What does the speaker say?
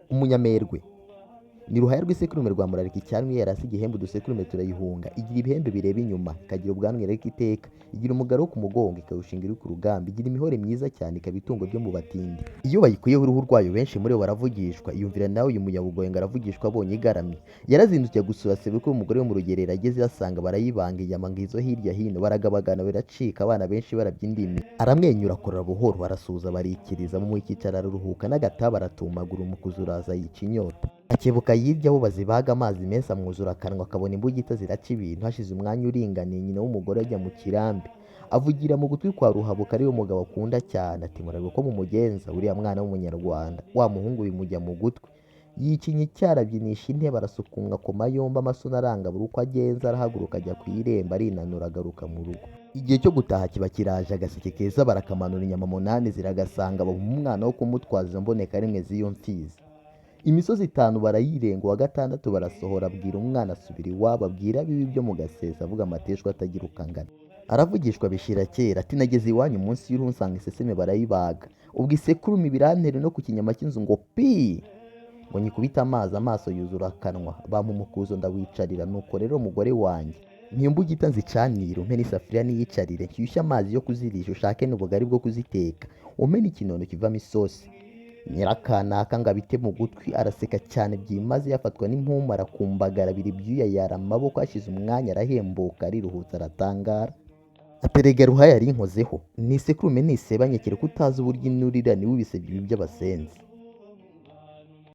Umunyamerwe ni Ruhaya rw'isekurume rwa Murarika icyanwa, iyo yarase igihembe udusekurume turayihunga. Igira ibihembe bireba inyuma, ikagira ubwanwa ireka iteka, igira umugara wo ku mugongo ikawushinga iri ku rugamba, igira imihore myiza cyane, ikaba itungo ryo mu batindi. Iyo bayikuyeho uruhu rwayo benshi muri bo baravugishwa. Iyumvira nawe uyu munyabugoyi ngo aravugishwa abonye igaramye. Yarazindukiye gusura sebukwe w'umugore wo mu rugerero, ageze asanga barayibanga inyama ngizo hirya hino, baragabagana biracika, abana benshi barabya indimi. Aramwenyura akorora buhoro, arasuhuza barikiriza, bamuha icyicaro araruhuka n'agatabo aratumagura, umukuzi uraza yica inyota. Akebuka hirya aho bazibaga amazi menshi amwuzura akanwa, akabona imbugita ziraca ibintu. Hashize umwanya uringaniye nyina w'umugore ajya mu kirambi, avugira mu gutwi kwa Ruhabuka ariwe mugabo akunda cyane, ati murarebe uko mumugenza uriya mwana w'umunyarwanda. Wa muhungu bimujya mu gutwi, yikinya icyara abyinisha intebe, arasukumwa akoma yombi, amasoni aranga buri uko agenza, arahaguruka ajya ku irembo arinanura agaruka mu rugo. Igihe cyo gutaha kiba kiraje, agaseke keza barakamanura, inyama munani ziragasanga, bamuha umwana wo kumutwaza izo mbonekarimwe z'iyo mfizi. Imisozi itanu barayirenga, uwa gatandatu barasohora, abwira umwana asubira iwabo, abwira abiwe ibyo mu gasesa, avuga amateshwa atagira uko angana. Aravugishwa bishira kera, ati nageze iwanyu munsi y'uruhu nsanga iseseme barayibaga, ubwo isekurume ibirantera no ku kinyama cy'inzu ngo pi, ngo nyikubite amazi, amaso yuzura akanwa, bampa umukuzo ndawicarira. Nuko rero mugore wanjye, ntimbugita nzicanire, umpe n'isafuriya niyicarire, nshyushye amazi yo kuzirisha, ushake n'ubugari bwo kuziteka, umpe n'ikinono kivamo isosi. Nyirakanaka ngo abite mu gutwi, araseka cyane byimaze, yafatwa n'impumu arakumbagara, abira ibyuya yara amaboko, hashize umwanya arahembuka, ariruhutsa aratangara. Aterega Ruhaya yarinkozeho, ni isekurume ntisebanye kereka utazi uburyo inurira, niwe ibisebya ibi by'abasenzi.